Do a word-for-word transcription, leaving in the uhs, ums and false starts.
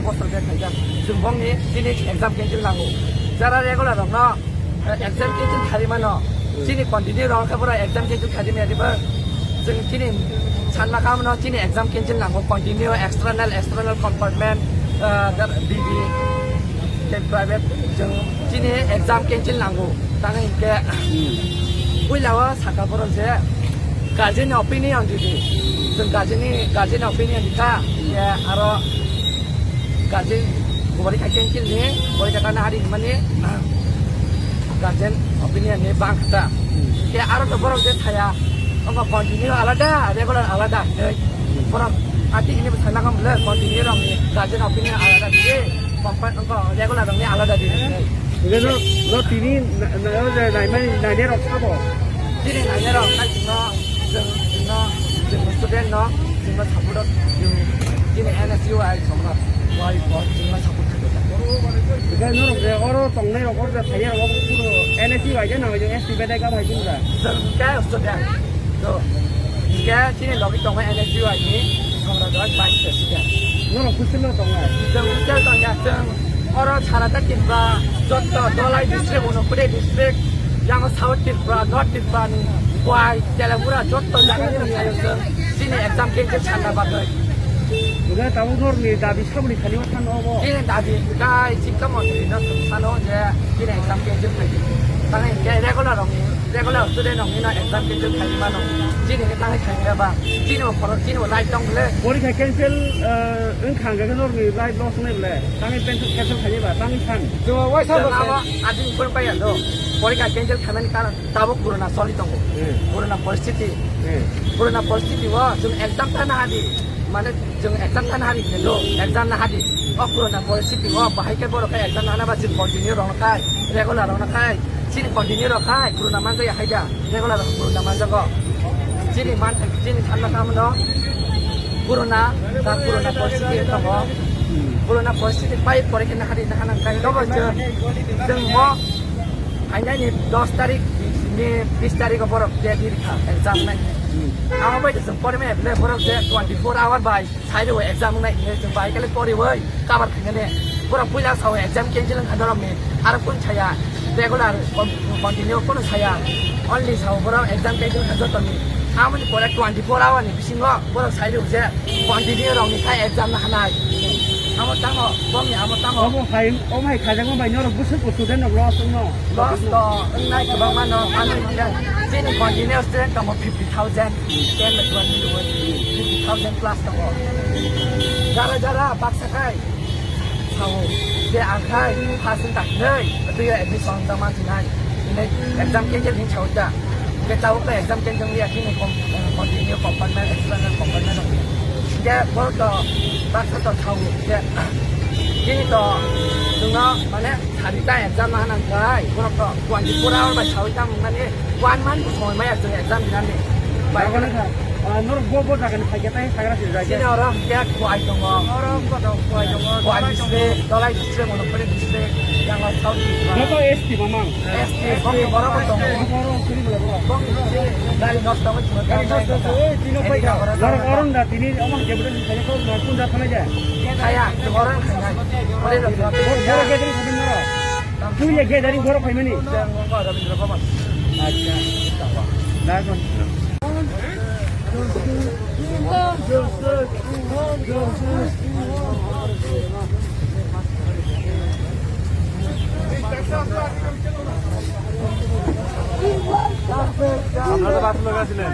Bosor bek khaijak. Chwng bongni chini exam cancel nango. Jara regular rokno, eh, exam cancel khaimano. Chini continue rok khe borok exam cancel khaimaya diba. Chwng chini sanma khamno chini exam cancel nango. Continue external, external compartment, eh, dar B B, tei private chwng chini exam cancel nango. Tang hinkhe puila o saka borok je guardian ni opinion ridi. Chwng guardian ni, guardian ni opinion rikha. Hinkhe aro guardian bori kha cancel ni, bori kha na hari mani guardian opinion ni bang kha. Hinkhe aro to borok je thaya, omo continue alada, regular alada. Borok ati ini bwsai nangam le continue rok ni guardian opinion alada di. Kompan wngkha regular rokni alada di. Hingke no, no tini na, na, no je naimani, nainai rok sabo. Chini nainai rok khai chwngno, chwng, chwngno, chwng student no, chwngno support o, chwng chini N S U I chwngno, wai bo chwngno support khaijak. Hingke norok je oro tongnai rok, oro je thani rok, oro puro N S U I je nang, S T bedai gam hai chwng ja. Chwng khe student. To, hingke chini logi tongo N S U I ni Samraja Vice President. Norok hostel o tongo? Chwng hostel tongya, chwng oro Sarata Tripura, jotto Dholai district, Unakoti district, yango South Tripura, North Tripura ni, Khowai, Telangana, jotto jaga ni tongya chwng chini exam cancel sanna bagwi. Hingke tabuk norokni dabi saboni thani o sano obo? Chini dabi kai chikka montri no sano je chini exam cancel khaidi. Tangwi hingke regular rokni Regular student rok hino exam cancel khaimano. Chini hino tangwi khaimaya ba. Chini bo khorok, chini bo life tong bole. Porikha cancel, eh, wngkha hingkha khe norokni life loss wngnai bole. Tangwi cancel, cancel khaimaya ba, tangwi san. Chwng waisa bo abo adin phone paiya do. Porikha cancel khaimani karon tabuk corona soli tongo. Hmm. Corona poristiti. Hmm. Corona poristiti o chwng exam thana hadi. Mane chwng exam thana hari khe do, exam na hari. O corona poristiti o bahai khe borok khe exam nana ba chwng continue rok khai, regular rok khai, chini continue rok khai, corona manjak ya haida, regular rok corona manjago. Chini man, chini thanma kamo no corona, ta corona poristiti tongo. Corona poristiti pai pore khe na hari na hanang khai dobo chwng, chwng mo phainani dos tarik ni bis tarik o borok date rikha exam nai. Amo bai chwng pore me borok je twenty four hour bai. Sai rw exam wngnai hinwi chwng bai kale poriwi kabar khainani. Borok puila sao exam cancel wngkha norokni. Aro kun saya regular con-, continue kono saya. Only sao borok exam cancel wngkha jotoni. Amoni pore twenty four hour ni bisingo borok sai rw je continue rokni khai exam na hanai. Amo tamo, bomni amo tamo. Omo hai, omo hai khajakma bai norok bwswk student rok loss wngno. Loss to wngnai kwbangma no, ano chini continue student tongo fifty thousand, ten bai twelve ni lugo fifty thousand plus tongo. Jara jara baksa khai sao je ang khai pass wng tak nei twi admission ta man sinai. Hinai exam cancel hin sao ta. Ke sao ta exam cancel ya chini com-, continue compartment, external compartment. Ke bor to baksa to sao je chini to nungno mane Sari ta exam na hanang kai, borok to twenty four hour bai sawi tamo mani one month bo somoi maya chwng exam dinani. Bai Jaga na kha, ah, norok bo, bo jaga ni phai khe tai sagra se jai khe. Sini oro hwnkhe Khowai tongo. Oro koto Khowai tongo, Khowai Dholai tongo. District, Dholai district, Unakoti district, yang South Tripura. Joto S T mamang. S T, bongni borok bo tongo. Bongni gari nosto wngwi thangwi. Gari nosto wngwi, tino paikha. Norok oro da tini omo hwnkhe bwtwi ni thani kok norok kun da thanai da. Kaya, oro wngkha. Oro da. Borok gathering khatung norok. Puila gathering borok phaimani. Acha. Dagon. আপনারা বাস লোক আছিলেন।